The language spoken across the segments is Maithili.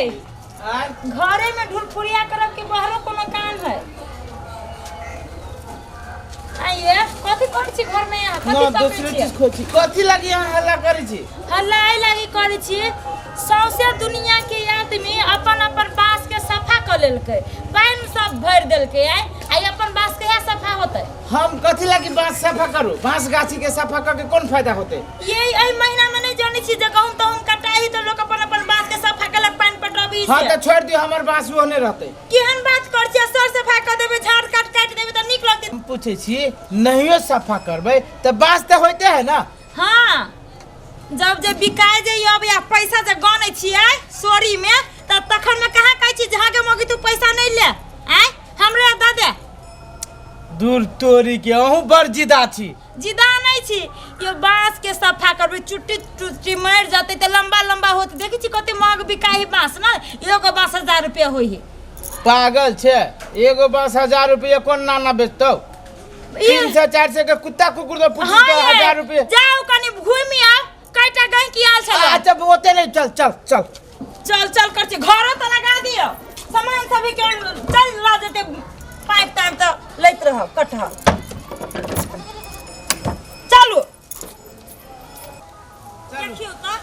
ये आय घरे में ढुलफुरिया करब कि बाहरो कोनो काम है? आइए कथी करै छी घर में यहाँ? ना कथी तकै दोसरे छी? चीज खोजी कथी लगी यहाँ हल्ला करै छी? हल्ला एहि लागी करै छी, सौंसे दुनिया के आदमी अपन अपन बांस के सफा कऽ लेलकै, पानि सब भरि देलकै। आइ आइ अपन बांस कहिया सफा होतै? हम कथी लागी बांस सफा करू? बांस गाछी के सफा करके कोन फायदा होते? ये एहि महीना में नहीं जानै छी जे गहूम तहूम कटाही तऽ लोक अपन अपन बांस के सफा केलक, पानि पटबी हाँ से। तो छोड़ दियो, हमर बांस ओहने रहते। केहन बात कर छी? सर सफा कऽ देबै, झाड़ काट काटि देबै तऽ नीक लगतै। हम पूछे छी, नहियो सफा करबै तऽ बांस तऽ होते है ना? हाँ, जब जे बिकाय जे अब या पैसा जे गनै छियै सोरी में तऽ तखन में कहाँ कहै छी जे हाँ गे मौगी तू पैसा नहीं ले आय हमरे दऽ दे। दूर तोरी के, अहूँ बड़ जिदा छी। जिदा नहीं छी यो, बांस के सफा करबै चुट्टी चुट्टी मरि जतै तऽ लंबा लंबा होत। देखै छी कते महग बिकाइ है बांस ने, एगो बांस 1000 रुपया होइ है। पागल छे, एगो बांस 1000 रुपया कोन नाना बेचतौ? 300 400 के कुत्ता कुकुर तो पूछी हाँ तो ये, 1000 रुपया। जाओ कनी घूमि आउ, कईटा गैंकी आयल छलै। अच्छा ओते नहीं, चल चल चल। चल चल कर छी, घरो तऽ लगा दियौ, सामान सब के चल लऽ जेतै पाइप ताइप तऽ लैत रहब कटहर। चलू देखियौ तऽ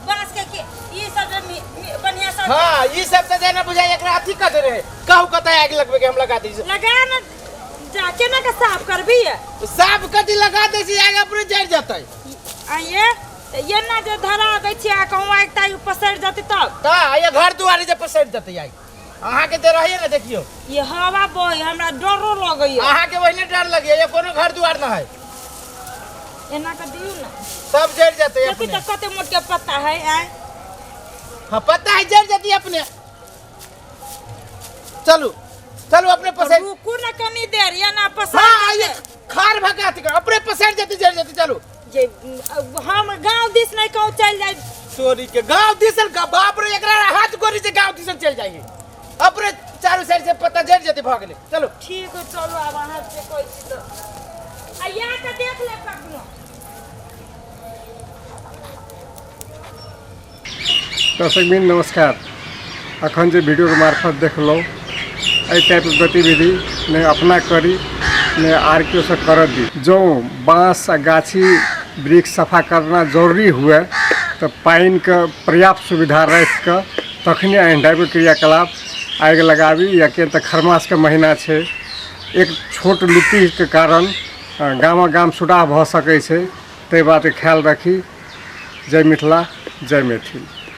बाँस के के ई सब जे बढ़िआँ से। हाँ, ई सब तऽ जेना बुझाइ एकरा अथी कऽ दे रहे, कहू कतऽ आगि लगबे के हम लगा दी। लगा न जा, केना के साफ करबी? साफ कथी, लगा दै छी आगि, अपने जरि जेतै। आइए एना जे धरा दै छियै आ कहूँ आगि तागि पसरि जेतै तब? तऽ ये घर दुआरी जे पसरि जेतै आगि, अहाँके तऽ रहैए ने। देखियौ ये हवा बहे, हमरा डरो लगैया। अहाँके ओहिने डर लगैया, ये कोनो घर दुआर न है। एना के दियौ ने। सब जरि जेतै देखी अपने। तऽ कते मोट के पत्ता है आय। हाँ, पत्ता है, जरि जेतै अपने। चलू चलू, अपने पसरि। रुकू ने कनी देर, एना पसरि हाँ आइए जेतै। खार भगा अपने पसरि जेतै, जरि जेतै, चलू। जे हम गाँव दिस नहीं कहूँ चलि जाय। चोरी के गांव दिसन का बाप रे, एकरा हाथ गोरी से गांव दिसन चल जाइए, अपने चारू साइड से पत्ता जरि जेतै, भऽ गेलै, चलू। ठीक है, चलू। आब अहाँ से कहै छी तऽ आ यहाँ के देख ले कखनो। दर्शकबिन नमस्कार। अखन जे वीडियोके मार्फत देखलहुँ, एहि टाइपके गतिविधि नहि अपना करी, नहि आर केओसँ करऽ दी। जँ बाँस आ गाछी वृक्ष सफा करना जरूरी हुए तऽ पानिके पर्याप्त सुविधा राखिकऽ तखने एहन टाइपके क्रियाकलाप, आगि लगाबी या किएक तऽ खरमासके महीना छै, एक छोट लुत्तीके कारण गामक गाम सुडाह भऽ सकै छै। ताहि बातके ख्याल राखी। जय मिथिला, जय मैथिल।